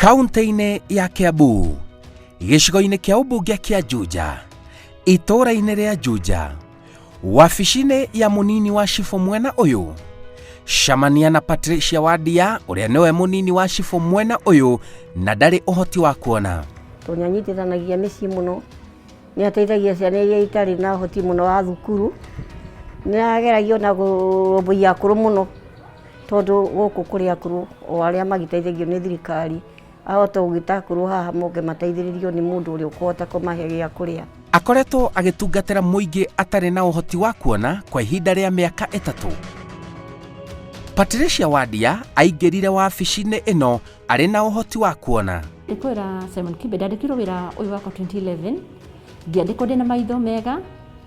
Kaunti-inĩ ya Kiambu, gĩcigo-inĩ kĩa ũmbunge kĩa Juja, itũũra-inĩ rĩa Juja, wabici-inĩ ya mũnini wa cibũ mwena ũyũ, cemania na Patricia Wandia ũrĩa nĩwe mũnini wa cibũ mwena ũyũ na ndarĩ ũhoti wa kuona. Tondũ nĩ anyitithanagia mĩciĩ mũno, nĩ ateithagia ciana iria itarĩ na ũhoti mũno wa thukuru, nĩ ageragia ona kũrũmbũiya akũrũ mũno, tondũ gũkũ kũrĩ akũrũ o arĩa magĩteithagio nĩ thirikari, ahota gũgĩta akũrũ haha moke mateithĩrĩrio nĩ mũndũ ũrĩa ũkũhota kũmahe gĩa kũrĩa. Akoretwo agĩtungatĩra mũingĩ atarĩ na ũhoti wa kuona kwa ihinda rĩa mĩaka 3. Patricia Wandia aingĩrire wabici-inĩ ĩno arĩ na ũhoti wa kuona. Ndĩkwĩra Simon Kibe, ndandĩkirwo wĩra ũyũ wakwa 2011, ngĩandĩkwo ndĩna maitho mega,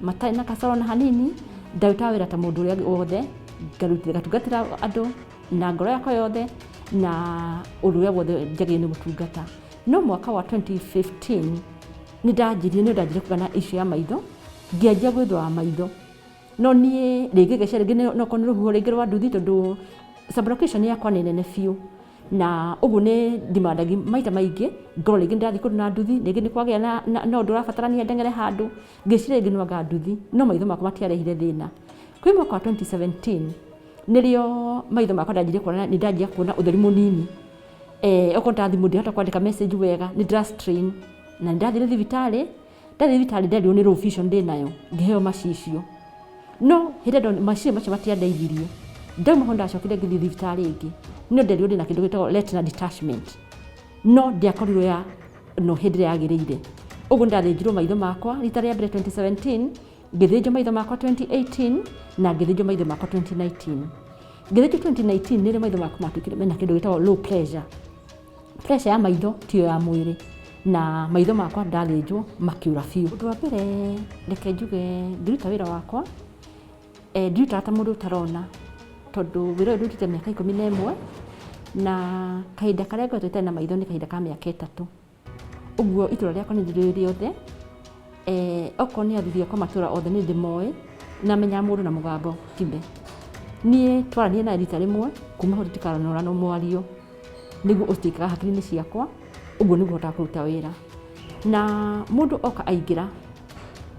matarĩ na kasoro na hanini, ndarutaga wĩra ta mũndũ ũrĩa wothe, ngatungatĩra andũ na ngoro yakwa yothe na ũndũ ũrĩa wothe njagĩrĩire nĩ gũtungata. No mwaka wa 2015 nĩ ndanjirie nĩ ndanjirie kũgĩa na issue ya maitho, ngĩanjia gwĩthũa maitho. No niĩ rĩngĩ ngeciria rĩngĩ no korwo nĩ rũhuho rĩngĩ rwa nduthi tondũ sublocation yakwa nĩ nene biũ. Na ũguo nĩ ndimandagi maita maingĩ, ngorwo rĩngĩ nĩndathiĩ kũndũ na nduthi, rĩngĩ nĩ kwagĩa na ũndũ ũrabatarania ndeng'ere handũ, ngĩciria rĩngĩ no anga nduthi, no maitho makwa matiarehire thĩna. Kwĩ mwaka wa 2017, nĩrĩo maitho makwa ndanjirie kuona nĩ ndanjia kuona ũtheri mũnini. Okorwo nĩ ta thimũ ndingĩhota kwandĩka message wega, nĩ ndĩra strain. Na nĩ ndathire thibitarĩ, ndathiĩ thibitarĩ nderirwo nĩ low vision ndĩnayo, ngĩheo macicio. No hĩndĩ ĩrĩa macicio macio matiandeithirie, ndauma ho ndacokire ngĩthiĩ thibitarĩ ĩngĩ, no nderirwo ndĩna kĩndũ gĩtagwo retina detachment, no ndiakorirwo ya no hĩndĩ ĩrĩa yagĩrĩire. Ũguo nĩ ndathĩnjirwo maitho makwa rita rĩa mbere 2017, ngĩthĩnjwo maitho makwa 2018 na ngĩthĩnjwo maitho makwa 2019. Ngĩthĩnjwo 2019 nĩrĩo maitho makwa matuĩkire mena kĩndũ gĩtagwo low pressure. Pressure ya maitho tiyo ya mwĩrĩ na maitho makwa ndathĩnjwo makĩũra biũ. Ũndũ wa mbere reke njuge ngĩruta wĩra wakwa, ndirutaga ta mũndũ ũtarona tondũ wĩra ũyũ ndĩrutĩte mĩaka 11 na kahinda karĩa ngoretwo itarĩ na maitho nĩ kahinda ka mĩaka 3. Ũguo itũra rĩakwa nĩ ndĩrĩũĩ rĩothe, okorwo nĩ athuri akwa matũra othe nĩ ndĩmoĩ, na menyaga mũndũ na mũgambo Kibe. Niĩ twarania naye rita rĩmwe, kuma hau tũtikanora na mwario, nĩguo ũstĩkaga hakiri-inĩ ciakwa, ũguo nĩguo hotaga kũruta wĩra. Na mũndũ oka aingĩra,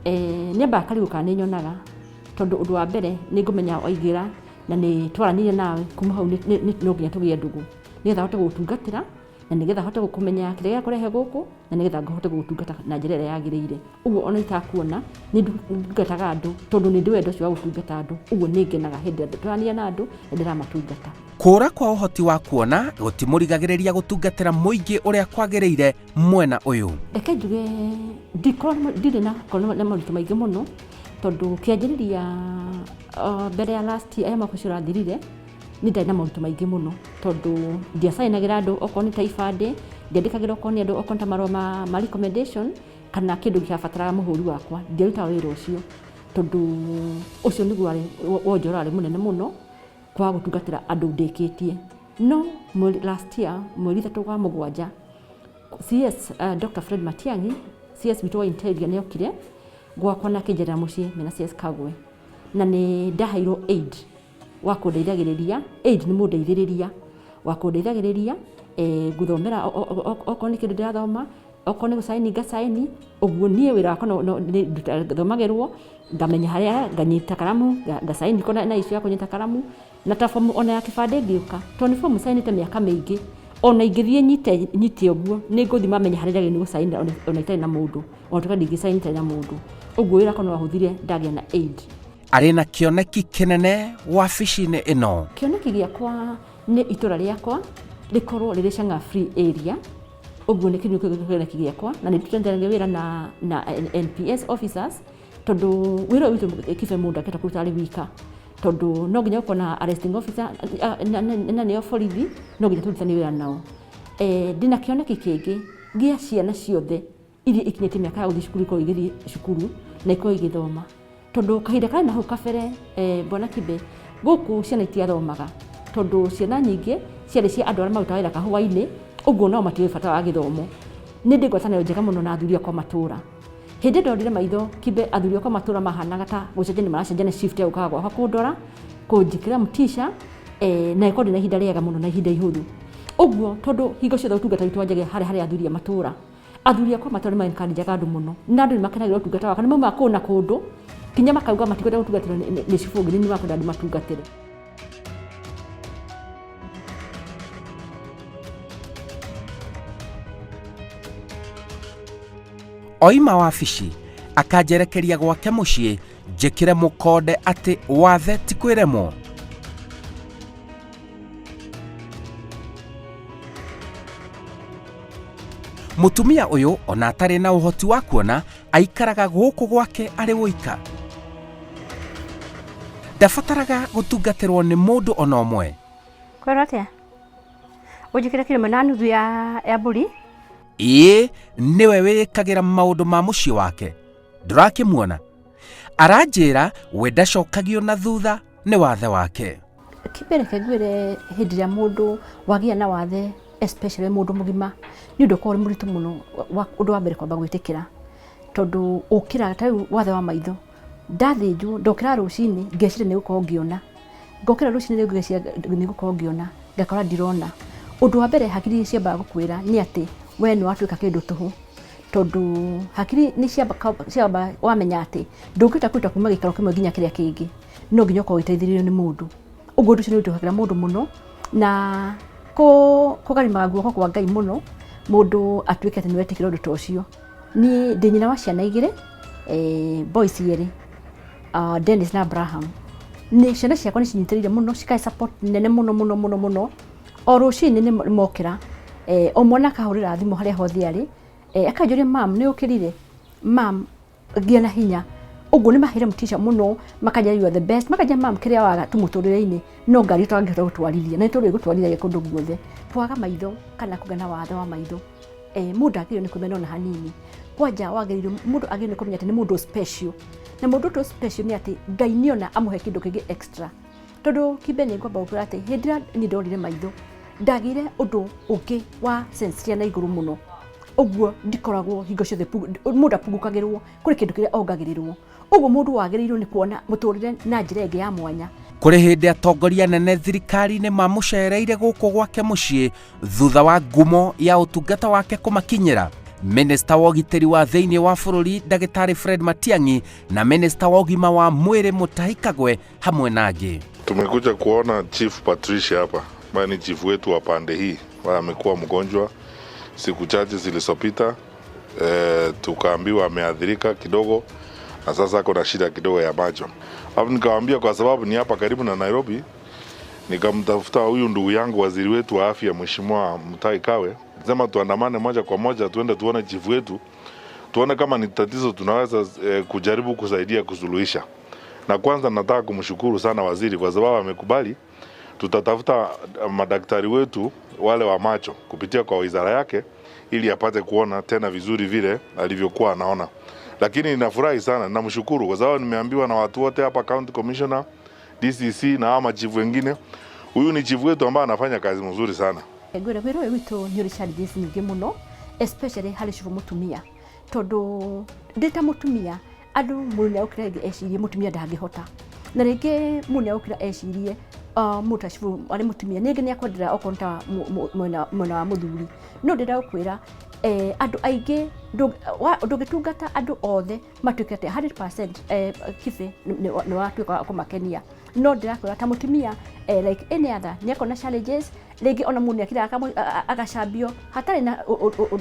nĩ ambaga akarigwo kana nĩ nyonaga, tondũ ũndũ wa mbere nĩ ngũmenya waingĩra na nĩ twaranire nawe, kuma hau no nginya tũgĩe ndũgũ, nĩgetha hote gũgũtungatĩra na nĩgetha hote gũkũmenya kĩrĩa gĩakũrehe gũkũ, na nĩgetha hote gũgũtungata na njĩra ĩrĩa yagĩrĩire. Ũguo ona itakuona, nĩ ndungataga andũ, tondũ nĩ ndĩ wendo ũcio wa gũtungata andũ, ũguo nĩ ngenaga hĩndĩ ĩrĩa ndĩraria na andũ na ndĩramatungata. Kũũra kwa ũhoti wa kuona gũtimũrigagĩrĩria gũtungatĩra mũingĩ ũrĩa kwagĩrĩire mwena ũyũ. Reke njuge ndikorwo ndirĩ na korwo na moritũ maingĩ mũno, tondũ kĩanjĩrĩria mbere ya last year ya mwaka ũcio ũrathirire, niĩ ndarĩ na moritũ maingĩ mũno, tondũ ndiacainagĩra andũ okorwo nĩ ta ibandĩ, ndiandĩkagĩra okorwo nĩ andũ okorwo nĩ ta marũa ma recommendation, kana kĩndũ kĩabataraga mũhũri wakwa, ndiarutaga wĩra ũcio, tondũ ũcio nĩguo warĩ wonjora warĩ mũnene mũno, kwaga gũtungatĩra andũ ndĩkĩtie. No last year, mweri 3 wa mũgwanja, CS Dr. Fred Matiang'i, CS witũ wa Interior nĩ okire gwakwa na akĩnjerera mũciĩ mena CS Kagwe, na nĩ ndaheirwo aid wa kũndeithagĩrĩria, aid nĩ mũndeithĩrĩria wa kũndeithagĩrĩria gũthomera okorwo nĩ kĩndũ ndĩrathoma, okorwo nĩ gũcaini ngacaini, ũguo niĩ wĩra wakwa thomagĩrwo, ngamenya harĩa nganyita karamu, ngacaini na issue ya kũnyita karamu, na ta bomu ona ya kĩbandĩ ngĩũka, tondũ nĩ bomu cainĩte mĩaka mĩingĩ, ona ingĩthiĩ nyite nyite ũguo, nĩ ngũthiĩ mamenye harĩa njagĩrĩirwo nĩ gũcainĩra ona itarĩ na mũndũ, ona gũtuĩka ndingĩcaini itarĩ na mũndũ, ũguo wĩra wakwa nĩ wahũthire ndagĩa na aid. Arĩ na kĩoneki kĩnene wabici-inĩ ĩno. Kĩoneki gĩakwa nĩ itũra rĩakwa rĩkorwo rĩrĩ Chang'aa free area, ũguo nĩ kĩoneki gĩakwa na nĩ ndutithanagia wĩra na NPS officers, tondũ wĩra ũyũ witũ Kibe mũndũ ndangĩhota kũruta arĩ wika, tondũ no nginya gũkorwo na arresting officer na nĩo borithi, no nginya tũrutithanie wĩra nao. Ndĩna kĩoneki kĩngĩ gĩa ciana ciothe iria ikinyĩtie mĩaka ya gũthiĩ cukuru ikorwo igĩthiĩ cukuru na ikorwo igĩthoma, tondũ kahinda karĩ na hau kabere, Bwana Kibe, gũkũ ciana itiathomaga, tondũ ciana nyingĩ ciarĩ cia andũ arĩa marutaga wĩra kahũa-inĩ, ũguo nao matiũĩ bata wa gĩthomo. Nĩ ndĩ ngwatanĩro njega mũno na athuri akwa matũra. Hĩndĩ ĩrĩa ndorire maitho Kibe, athuri akwa matũra mahanaga ta gũcenjania maracenjania shift ya gũkaga gwakwa kũndora, kũnjĩkĩra mtisha, na ĩkorwo ndĩna ihinda rĩega mũno na ihinda ihũthũ. Ũguo tondũ hingo ciothe ũtungata witũ wanjagia harĩa harĩ athuri a matũra. Athuri akwa matũra nĩ ma-encourage andũ mũno na andũ nĩ makenagĩra ũtungata wakwa, nĩ maumaga kũndũ na kũndũ kinya makauga matikwenda gũtungatĩrwo nĩ cibũ ũngĩ, nĩ niĩ makwenda ndĩmatungatĩre. Oima wabici akanjerekeria gwake mũciĩ njĩkĩre mũkonde atĩ wathe ti kwĩremwo. Mũtumia ũyũ ona atarĩ na ũhoti wa kuona aikaraga gũkũ gwake arĩ wũika. Ndabataraga gũtungatĩrwo nĩ mũndũ ona ũmwe. Kwĩrwo atĩa? Ũnjĩkĩre kiro ĩmwe na nuthu ya mbũri. Ĩĩ nĩwe wĩĩkagĩra maũndũ ma mũciĩ wake. Ndũrakĩmuona? Aranjĩra we ndacokagio na thutha nĩ wathe wake. Kĩmbe reke ngwĩre hĩndĩ ĩrĩa mũndũ wagĩa na wathe especially mũndũ mũgima nĩ ũndũ ũkoragwo ũrĩ mũritũ mũno ũndũ wa mbere kwamba gwĩtĩkĩra tondũ ũkĩraga ta rĩu wathe wa maitho ndathĩnjwo ndokĩraga rũcinĩ ngeciria nĩ gũkorwo ngĩona ngokĩra rũcinĩ rĩu ngeciria nĩ gũkorwo ngĩona ngakora ndirona. Ũndũ wa mbere hakiri ciambaga gũkwĩra nĩ atĩ we nĩ watuĩka kĩndũ tũhũ tondũ hakiri nĩ ciamba wamenya atĩ ndũngĩhota kũruta kuma gĩikaro kĩmwe nginya kĩrĩa kĩngĩ no nginya ũkorwo ũgĩteithĩrĩrio nĩ mũndũ. Ũguo ũndũ ũcio nĩ ũritũhagĩra mũndũ mũno na kũgarimaga guoko kwa Ngai mũno mũndũ atuĩke atĩ nĩ wetĩkĩra ũndũ ta ũcio. Niĩ ndĩ nyina wa ciana igĩrĩ, boys erĩ, Dennis na Abraham. Nĩ ciana ciakwa nĩ cinyitĩrĩire mũno cikahe support nene mũno mũno mũno mũno. O rũcinĩ nĩ mokĩra, o mwana akahũrĩra thimũ harĩa hothe arĩ, akanjũria mum nĩ ũkĩrire? Mum ngĩa na hinya. Ũguo nĩ maheire motisha mũno, makanjĩra you are the best, makanjĩra mum kĩrĩa waga tu mũtũrĩre-inĩ no ngari tũrangĩhota gũtwarithia na nĩ tũrĩ gũtwarithagia kũndũ guothe. Kwaga maitho kana kũgĩa na wathe wa maitho mũndũ ndagĩrĩirwo nĩ kwĩmena ona hanini. Kwanja wagĩrĩirwo mũndũ agĩrĩirwo nĩ kũmenya atĩ nĩ mũndũ special. Na mũndũ ũyũ special nĩ atĩ Ngai nĩona amũhe kĩndũ kĩngĩ extra. Tondũ Kimbe nĩ ngwamba gũkwĩra atĩ hĩndĩ ĩrĩa niĩ ndorire maitho, ndagĩire ũndũ ũngĩ wa sense cia na igũrũ mũno. Ũguo ndikoragwo hingo ciothe mũndũ apungukagĩrwo, kũrĩ kĩndũ kĩrĩa ongagĩrĩrwo. Ũguo mũndũ wagĩrĩirwo nĩ kuona mũtũrĩre na njĩra ĩngĩ ya mwanya. Kũrĩ hĩndĩ atongoria anene thirikari-inĩ mamũcereire gũkũ gwake mũciĩ thutha wa ngumo ya ũtungata wake kũmakinyĩra. Minista wa ũgitĩri wa thĩinĩ wa bũrũri Ndagĩtarĩ Fred Matiang'i na minista wa ũgima wa mwĩrĩ Mutahi Kagwe hamwe na angĩ. Tumekuja kuona Chief Patricia hapa ambaye ni chief wetu wa pande hii ambaye amekuwa mgonjwa siku chache zilizopita. Tukaambiwa ameathirika kidogo na sasa ako na shida kidogo ya macho. Alafu nikamwambia kwa sababu ni hapa karibu na Nairobi, nikamtafuta huyu ndugu yangu waziri wetu wa afya Mheshimiwa Mutahi Kagwe, sema tuandamane moja kwa moja tuende tuone chief wetu, tuone kama ni tatizo tunaweza kujaribu kusaidia kusuluhisha. Na kwanza nataka kumshukuru sana waziri kwa sababu amekubali tutatafuta madaktari wetu wale wa macho kupitia kwa wizara yake ili apate kuona tena vizuri vile alivyokuwa anaona. Lakini ninafurahi sana, namshukuru kwa sababu nimeambiwa na watu wote hapa, county commissioner, DCC na hawa machifu wengine, huyu ni chifu wetu ambaye anafanya kazi mzuri sana. Ngwĩra wĩra ũyũ witũ nĩ ũrĩ challenges nyingĩ mũno especially harĩ cibũ mũtumia, tondũ ndĩ ta mũtumia andũ mũndũ nĩ agũkĩra rĩngĩ ecirie mũtumia ndangĩhota, na rĩngĩ mũndũ nĩ agũkĩra ecirie mũndũ ta cibũ arĩ mũtumia nĩngĩ nĩ akwendera okorwo nĩ ta mwena wa mũthuri. No ndĩrenda gũkwĩra andũ aingĩ ndũngĩtungata andũ othe matuĩke atĩ 100% kibe nĩ watuĩka wa kũmakenia. No ndĩrakwĩra ta mũtumia like any other nĩ akorwo na challenges, rĩngĩ ona mũndũ nĩ akiraga agacambio hatarĩ na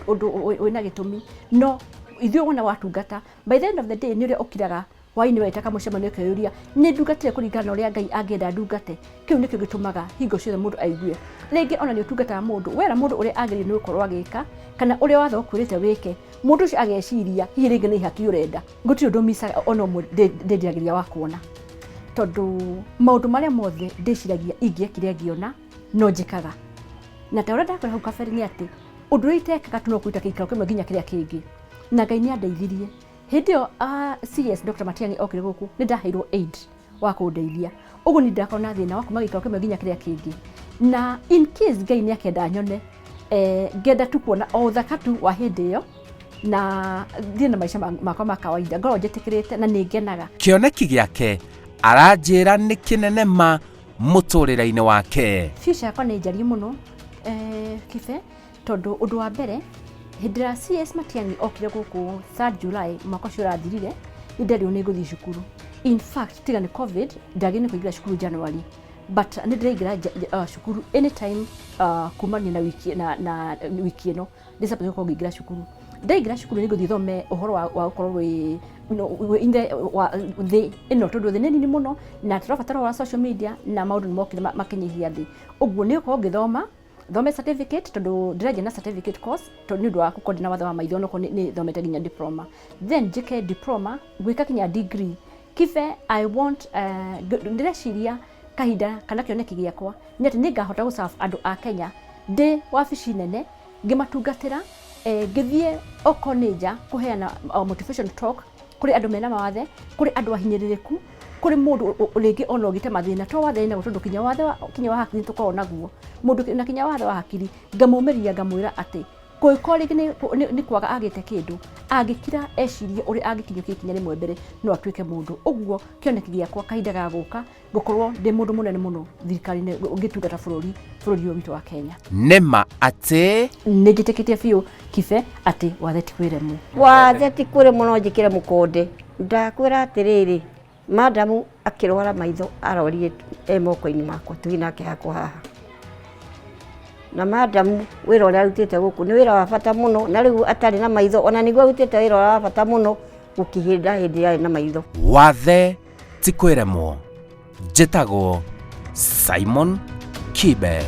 ũndũ wĩna gĩtũmi. No ithuĩ wona watungata by the end of the day nĩ ũrĩa ũkiraga hwainĩ weta kamũcemanio ũkeyũria nĩ ndungatire kũringana na ũrĩa Ngai angĩenda ndungate. Kĩu nĩkĩo gĩtũmaga hingo ciothe mũndũ aigue. Rĩngĩ ona nĩ ũtungataga mũndũ, wera mũndũ ũrĩa agĩrĩirwo nĩ gũkorwo agĩka kana ũrĩa watho ũkwĩrĩte wĩke, mũndũ ũcio ageciria hihi rĩngĩ nĩ ihaki ũrenda. Gũtirĩ ũndũ micaga ona ũmwe ndĩndiragĩria wa kuona, tondũ maũndũ marĩa mothe ndĩciragia ingĩekire ngĩona no njĩkaga. Na ta ũrĩa ndakwĩra hau kabere nĩ atĩ ũndũ ũrĩa itekaga tu no kũruta gĩikaro kĩmwe nginya kĩrĩa kĩngĩ, na Ngai nĩ andeithirie. Hĩndĩ ĩyo CS Dr. Matiang'i okire gũkũ nĩ ndaheirwo aid wa kũndeithia, ũguo niĩ ndirakorwo na thĩna wa kuma gĩikaro kĩmwe nginya kĩrĩa kĩngĩ. Na in case Ngai nĩ akenda nyone, ngenda tu kuona o ũthaka tu wa hĩndĩ ĩyo na thiĩ na maica makwa ma kawaida, ngorwo njĩtĩkĩrĩte na nĩ ngenaga. Kĩoneki gĩake aranjĩra nĩ kĩnene ma mũtũrĩre-inĩ wake. Future yakwa nĩ njariĩ mũno. Kibe, tondũ ũndũ wa mbere hĩndĩ ĩrĩa CS Matiang'i okire gũkũ 3rd July mwaka ũcio ũrathirire, nĩ nderirwo nĩ ngũthiĩ cukuru. In fact, tiga nĩ COVID ndagĩrĩirwo nĩ kũingĩra cukuru January, but nĩ ndĩraingĩra cukuru anytime kumania na wiki na wiki ĩno ndĩ supposed gũkorwo ngĩingĩra cukuru. Ndaingĩra cukuru nĩ ngũthiĩ thome ũhoro wa gũkorwo wĩ wĩ in the wa thĩ ĩno, tondũ thĩ nĩ nini mũno na tũrabatara ũhoro wa social media na maũndũ nĩ mokire makĩnyihia thĩ. Ũguo nĩ gũkorwo ngĩthoma, thome certificate, tondũ ndĩranjia na certificate course, tondũ nĩ ũndũ wa gũkorwo ndĩna wathe wa maitho, onokorwo nĩ thomete nginya diploma, then njĩke diploma gwĩka kinya degree. Kibe, I want ndĩreciria kahinda kana kĩoneki gĩakwa nĩ atĩ nĩ ngahota gũ serve andũ a Kenya ndĩ wabici nene ngĩmatungatĩra, ngĩthiĩ okorwo nĩ nja kũheana motivation talk kũrĩ andũ mena mawathe, kũrĩ andũ ahinyĩrĩrĩku, kũrĩ mũndũ rĩngĩ ona ũgĩte mathĩna to wathe naguo, tondũ kinya wathe kinya wa hakiri tũkoragwo naguo, mũndũ na kinya wathe wa hakiri ngamũmĩria, ngamwĩra atĩ kũngĩkorwo rĩngĩ nĩ kwaga agĩte kĩndũ, angĩkira ecirie ũrĩa angĩkinyũkia ikinya rĩmwe mbere no atuĩke mũndũ. Ũguo kĩoneki gĩakwa kahinda ga gũka ngũkorwo ndĩ mũndũ mũnene mũno thirikari-inĩ ngĩtungata bũrũri ũyũ witũ wa Kenya. Nĩ ma atĩ. Nĩ njĩtĩkĩtie biũ Kibe atĩ wathe ti kwĩremwo. Wathe ti kwĩremwo no njĩkĩre mũkonde. Ndakwĩra atĩrĩrĩ, madamu akĩrwara maitho arorire e moko-inĩ makwa twĩ nake hakwa haha. Na madamu wĩra ũrĩa arutĩte gũkũ nĩ wĩra wa bata mũno, na rĩu atarĩ na maitho ona nĩguo arutĩte wĩra ũrĩa wa bata mũno gũkĩhĩnda hĩndĩ ĩrĩa arĩ na maitho. Wathe ti kwĩremwo. Njĩtagwo Simon Kibe.